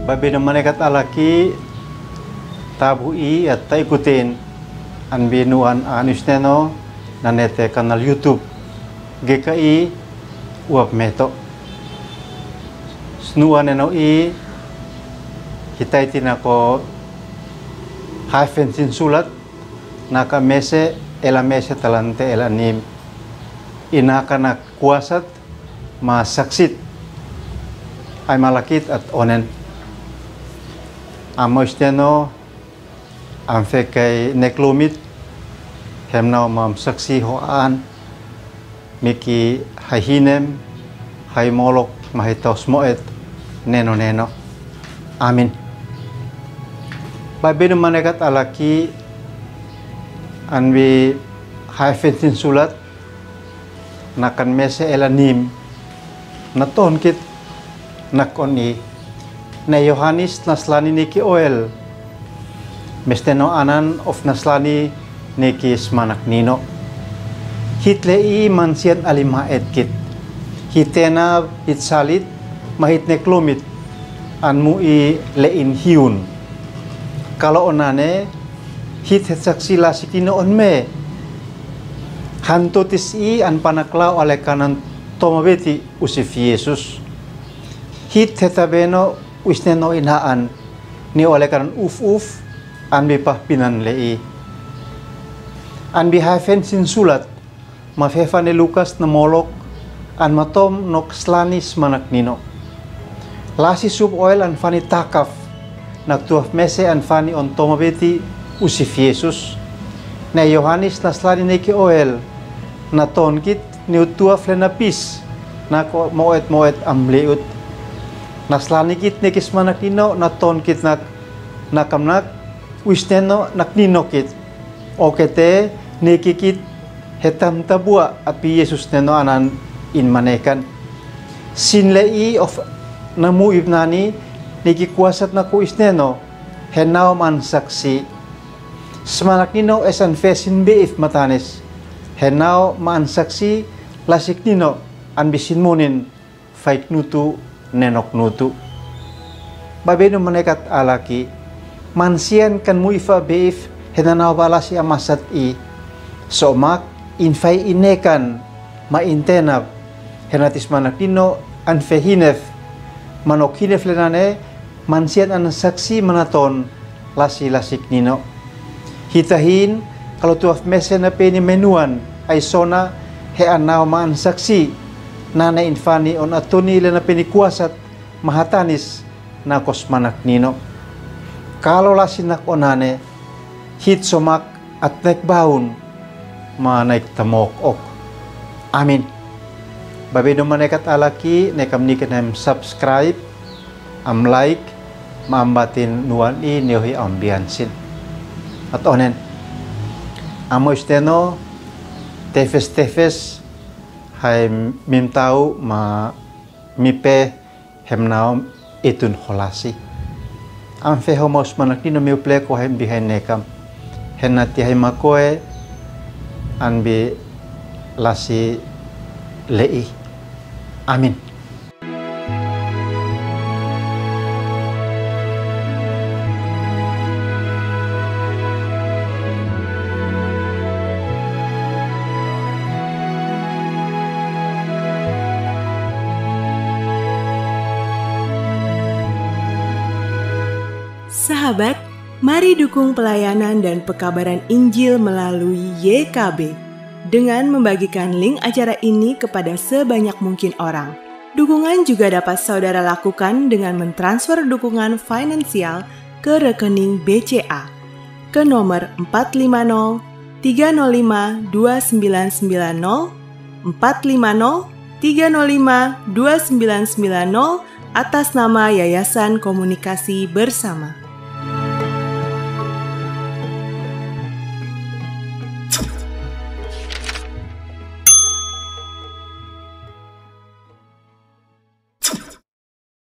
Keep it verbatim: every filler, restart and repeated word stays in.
Babe no manekat alaki, tabu i at taikutin an binuan an isneno nanete kanal YouTube. Geka i uap meto. Snua neno i hitai tina ko hafen sin sulat, naka mese ela mese talante ela nim. Inaka nak kuasat ma saksit ai malakit at onen. Amo isneno am fekai neklumit, hemnau mam saksi ho an, miki hai hinem, hai molok, ma hai taus moet, neno neno. Amin. Babe no manekat alaki, an bi hafen sin sulat, nakan mese ela nim, na tonkit nak on i. Ne Yohanis na slani ni ki oel, meste no anan of na slani ni ki smanak nino. Hit le i mansian alima etkit. Hit tena, hit salit, ma hit neklumit, an mu i le in hiun. Kalo onane, hit het saksi lasik nino on me. Hantotis i an panaklau ale kanan tomabeti usif Yesus. Hit heta beno wisneno inaan ni ole kanan uf uf an bi pahpinan le i. An bi hafen sin sulat, ma fefa ne Lukas na molok, an matom nok slani smanak nino. Lasi sub oel an fani takaf, nak tuaf mese an fani on tomabeti usif Yesus. Ne Yohanis na slani ni ki oel, na tonkit ni utuaf le na pis, nak moet moet am leut. Na slani kit ni ki smanak nino, na tonkit nak, nakam nak, wisneno nak nino kit. Okete, ni kikit, hetam tabua api Yesus neno anan in manekan. Sin le i of na mu ibnani, ni ki kuasat naku isneno, henau man saksi. Smanak nino esan fesin beif matanis. Henau man saksi lasik nino an bisin munin faik nutu nenok nutu. Babe no manekat alaki. Mansian kan mu ifa beif henanau ba lasi amasat i. Somak in fai inekan ma in tenap. Henatis manak nino an fehinef. Manok hinef le nane mansian an saksi manaton lasi lasik nino. Hitahin, kalo tuaf mese na peni menuan, ai sona, he anau man saksi, nane in fani on atuni le na peni kuasat, mahatanis, na kos manak nino. Kalo lasi nak onane, hit somak at naik baun, ma naik tamok ok. Amin. Babe no manekat alaki, nekam ni kenem subscribe, am like, ma am batin nuan i neohi am biansin. At onen. Amo isneno, tefes tefes, hai mim tau ma mipe, hemnau itun holasi. Am fe homos manak nino miu pleko hem bi hai nekam. Henati hai makoe an bi lasi le i. Amin. Sahabat, mari dukung pelayanan dan pekabaran Injil melalui Y K B dengan membagikan link acara ini kepada sebanyak mungkin orang. Dukungan juga dapat saudara lakukan dengan mentransfer dukungan finansial ke rekening B C A ke nomor empat lima nol tiga nol lima dua sembilan sembilan nol, empat lima nol tiga nol lima dua sembilan sembilan nol, atas nama Yayasan Komunikasi Bersama.